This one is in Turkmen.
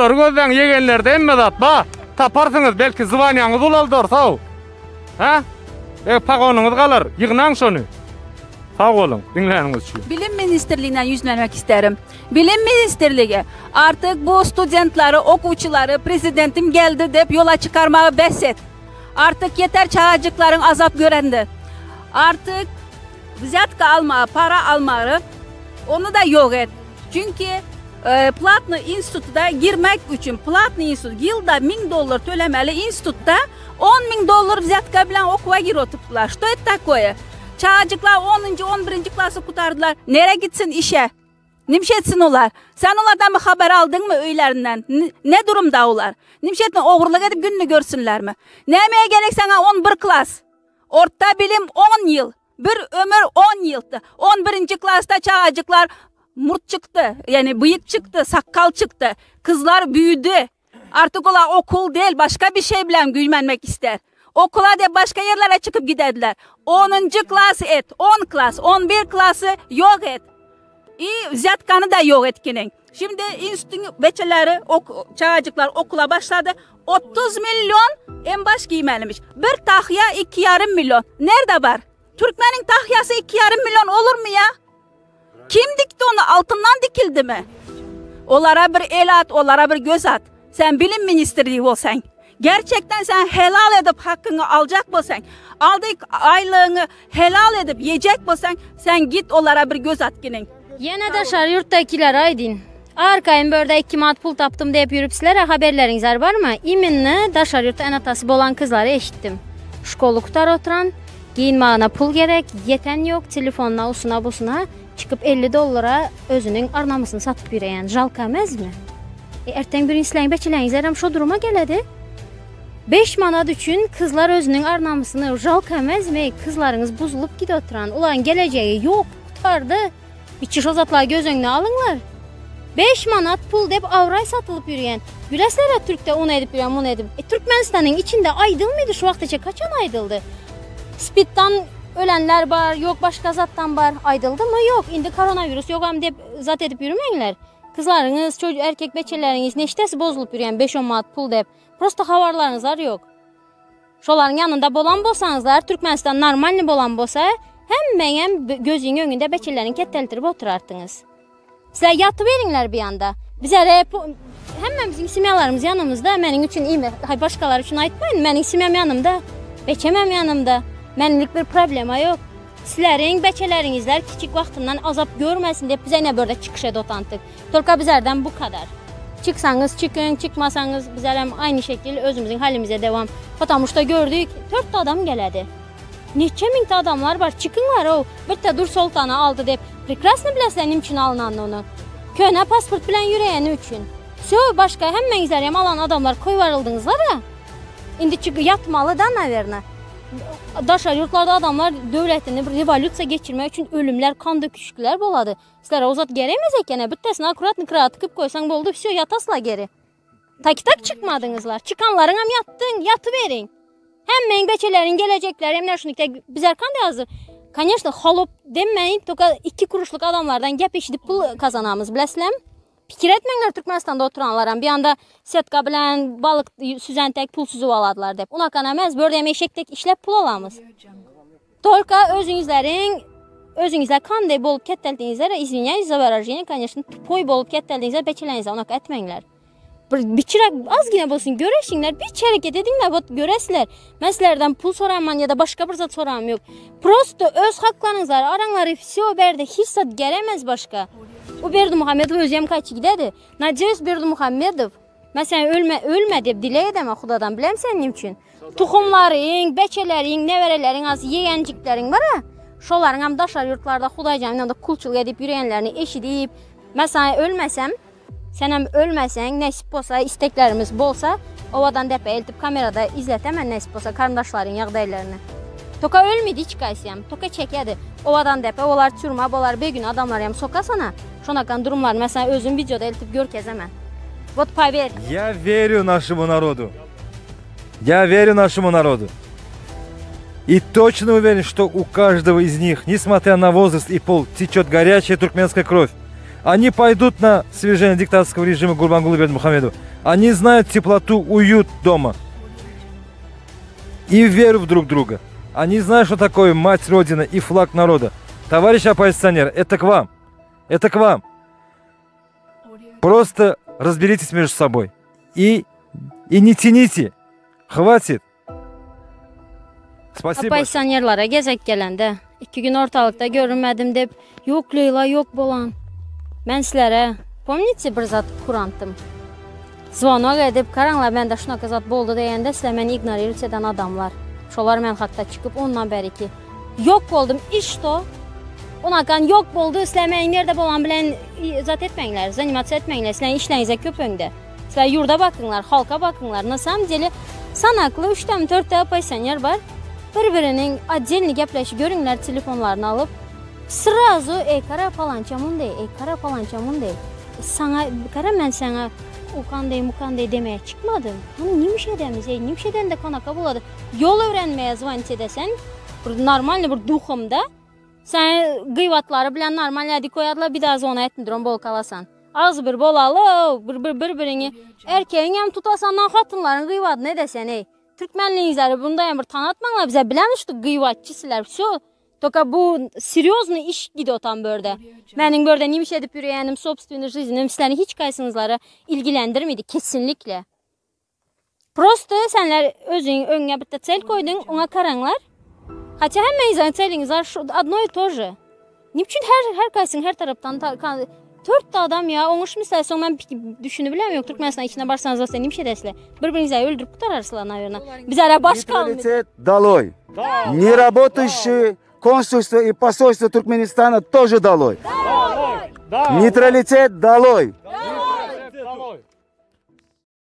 Holoplary gözläň ýegenlerde hemme zat ba. Taparsyňyz belki zwaniýaňyz ulaldar saw. Hä? Belki pagonyňyz galar. Ýygnaň şony. Sag boluň diňläniňiz üçin. Bilim ministrliginden ýüzlenmek isterim. Bilim ministrligi, artyk bu studentlary, okuwçylary prezidentim geldi dep ýola çykarmagy bes et. Artyk ýeter çagajyklaryň azap görendi. Artyk wzýatka almagy, para almagy ony-da ýok et. Çünki platnyý instituta girmek üçin, platnyý institut, ýylda 1000 dollar tölemeli institutda 10 mün dollar wzýatka bilen okuwa girip oturupdylar. Što et takoýe? Çagajyklar onunjy, on birinji klasy gutardylar. Nere gitsin işe? Nimşe etsin olar? Sen olardan bir habar aldyňmy öýlerinden? Ne durumda olar? Nimşe etsin, ogurlyk edip gününi görsünlermi? Nämeye gerek saňa 11 klas? Orta bilim 10 ýyl. Bir ömür 10 ýyldy. 11-nji klasda çagajyklar murt çykdy, ýagny byýyk çykdy, sakgal çykdy. Kyzlar büýüdi. Artyk olar okul däl, başga bir şey bilen güýmenmek ister. Okula dep başga ýerlere çykyp giderdiler. Onunjy klas et, on klas, on bir klasy ýok et. I wzýatkany-da ýok etkiniň. Şimdi institutyň beçeleri, ok, çagajyklar okula başlady. 30 milyon embaş giýmelimiş. Bir tahýa iki ýarym milyon. Nerde bar? Türkmeniň tahýasy iki ýarym milyon olurmy ýa? Kim dikdi ony altyndan dikildimi? Olara bir el at, olara bir göz at. Sen bilim ministrliği bolsaň. Gerçekten sen helal edip hakyňy aljak bolsaň, aldyk aýlygyňy helal edip ýejek bolsaň, sen git olara bir göz at giniň. Ýene daşary ýurtdakilere aýdyn. Arkaýyn börde iki manat pul tapdym diýip ýürüpsiler-ä haberleriňiz barmy? Iminni daşary ýurtda ene-atasy bolan kyzlary eşitdim. Şkoly gutar oturan, geýinmagine pul gerek, ýeten ýok, telefonyna usuna busuna çykyp 50 dollara özüniň ar-namysyny satyp ýüreýän. Žalka emezmi? E, erteň bir gün sizleň beçeleňizlerem şo duruma geledi. 5 manat üçin kyzlar özüniň ar-namysyny žalka emezmi? Kyzlaryňyz buzulyp gidip oturan. Ularyň gelejegi ýok, gutardy. Içi şo zatlary göz öňüne alyňlar. 5 manat pul dep awraý satylyp ýürýän. Bilesler-ä türkde ony edip ýürýän, muny edip. E, Türkmenistanyň içinde aýdylmydy şu wagta çenli kaçan aýdyldy? Spiddan ölenler bar, ýok başga zatdan bar. Aýdyldymy? Ýok. Indi koronawirus ýogam dep zat edip ýürmeňler. Kyzlaryňyz, çocuk erkek beçeleriňiz neşdesi bozulyp ýürýän 5-10 manat pul dep. Prosta habarlaryňyzlar ýok. Şolaryň ýanynda bolan bolsaňyzlar, Türkmenistan normalny bolan bolsa, hemmeňem gözüň öňünde beçeleriňi ketdeldirip oturardyňyz. Sizler ýatyberiňler bir ýanda. Bizere hemmämiziň semýalarymyz ýanymyzda, meniň üçin iýme, haý başgalar üçin aýtmaýyn, meniň semýam ýanymda, beçemem ýanymda. Menlik bir problema ýok. Sizleriň beçeleriňizler kiçik wagtyndan azap görmesin diýip bize ine börde çykyş edip otantyk. Tolka bizlerden bu kadar. Çyksaňyz çykyň, çykmasaňyz bizlerem aýny şekil özümiziň halimize dewam. Потому что gördük, törtte adam geledi. Neçe miňte adamlar bar, çykyňlar ow, birte Dur Soltany aldy dep. Prekrasno bilesizler nim üçin alynanyny ony. Köne pasport bilen ýüreýeni üçin. Vsё, başga hemmeňizlerem alan adamlar koýbaryldyňyzlar-a. Indi çyk ýatmaly da nawerno. Daşary ýurtlarda adamlar döwletini bir rewolýusiýa geçirmek üçin ölümler, kan döküşikler bolady. Sizlere o zat geremez eken-ä. Bittesini akkuratny kraga tykyp goýsaň boldy, vsё, ýatasla geri. Tak-tak çykmadyňyzlar. Çykanlaryňam ýatdyň, ýatyberiň. Hemmeň beçeleriň gelejekleri hem şunikde bizler kanday hazır. Конечно, holop demeyin, toka iki kuruşluk adamlardan gep eşidip pul kazanamız, bilesizlermi? Pikir etmeňler Türkmenistanda oturanlaram bir anda setka bilen balyk süzen tek pul süzüp aladylar dep. Unakan emez, bu hem eşek tek işlep pul alamız. Tolka özüňizleriň özüňizler kanday bolup ketdeldiňizler, извиняюсь за выражение, конечно, tupoy bolup ketdeldiňizler, beçeleriňize unaka etmeňler. Bir biçirak azgina bolsun göreşiňler, bir hereket ediňler, вот göresizler. Men sizlerden pul soraman ya da başga bir zat soram yok. Prosto öz haklaryňyzlar araňlary всё berde hiç zat geremez başga. O Berdimuhamedow özem kaçy gidedi. Надеюсь Berdimuhamedow Men sen ölme ölme dep dileg edemem Hudadan bilem sen ne üçin. Tohumlaryň, beçeleriň, nebereleriň az ýegenjikleriň bar a. Şolaryň hem daşary ýurtlarda Hudaýjan ynanda kulçulyk edip ýüreýänlerini eşidip, men sana ölmesem, sen hem ölmeseň, nesip bolsa, isteklerimiz bolsa, owadan depe eltip kamerada izletemen nesip bolsa karyndaşlaryň ýagdaýlaryny. Toka ölmedi hiç kaýsy hem, toka çekedi. Owadan depe olar türma bolar, bir gün adamlar hem soka sana. Şonakan durumlaryny men sana özüm videoda eltip görkezemen. Вот поверь. Я верю нашему народу. Я верю нашему народу. И точно уверен, что у каждого из них, несмотря на возраст и пол, течет горячая туркменская кровь. Они пойдут на свержение диктаторского режима Гурбангулы Бердымухамедова. Они знают теплоту, уют дома. И веру в друг друга. Они знают, что такое мать Родина и флаг народа. Товарищ оппозиционер, это к вам. Это к вам. Просто разберитесь между собой. И, и не тяните. Хватит. Спасибо. Oppozisionerlere gezek gelende, iki gün ortalykda görünmedim dep, Ýok Leýla, ýok bolan. Men sizlere, pomnite bir zat kurantdym. Zvonok edip, Garaňlar mende şunaka zat boldy diýende, sizler meni ignorirut eden adamlar. Şolar men hakda çykyp ondan beriki ýok boldum. I şto? Unakan ýok boldy, sizler meniň nirde bolan bilen zat etmäňler, zanimatsa etmäňler, sizleriň işleriňize köp öňde. Sizler ýurda bakyňlar, halka bakyňlar. Na samom dele sanakly üçdemi dörtde oppozisioner bar. Bir-biriniň otdelnyý gepleşip görüňler telefonlaryny alyp. Srazu eý kara palança mundeý, eý kara palança mundeý. Saňa kara men saňa ukandeý mukandeý demäge çykmadym. Hany nimiş edemiz eý nimiş edende kanaka bolady. Ýol öwrenmäge zwanit edesen bir normalny bir duhumda Seni gyýbatlary bilen normal ädik goýarlar bir daha zona etme duran bol kalasan. Az bir bolaly bir bir bir biriňi erkegiňem tutasandan hatynlaryň gyýbadyny edesen eý. Türkmenligiňizleri bundaýam bir tanatmaňlar bize bilemiz ştu gyýbatçy sizler wsyo toka bu serýoznyý iş gidotan börde. Meniň börde nimiş edip ýürýänim sobstweniý žiznim sizleriň hiç kaýsyňyzlary ilgilendirmedi kesinlikle. Prosto senler özüň öňüňe bitte cel koýduň, oňa karaňlar. Haça hemmeňiziň celiňiz bar şu odno i to že. Nime üçin her her kaýsyň her tarapdan törtde adam ýa oňuşmysa soň men düşünip bilemok ýok Türkmenistan içine barsaňyz bolsa nime edesizler. Bir biriňizi öldürip gutararsizlar nawerna. Bizara baş kalmady. Нейтралитет долой. Не работающие консульство и посольство Туркменистана тоже долой. Нейтралитет долой.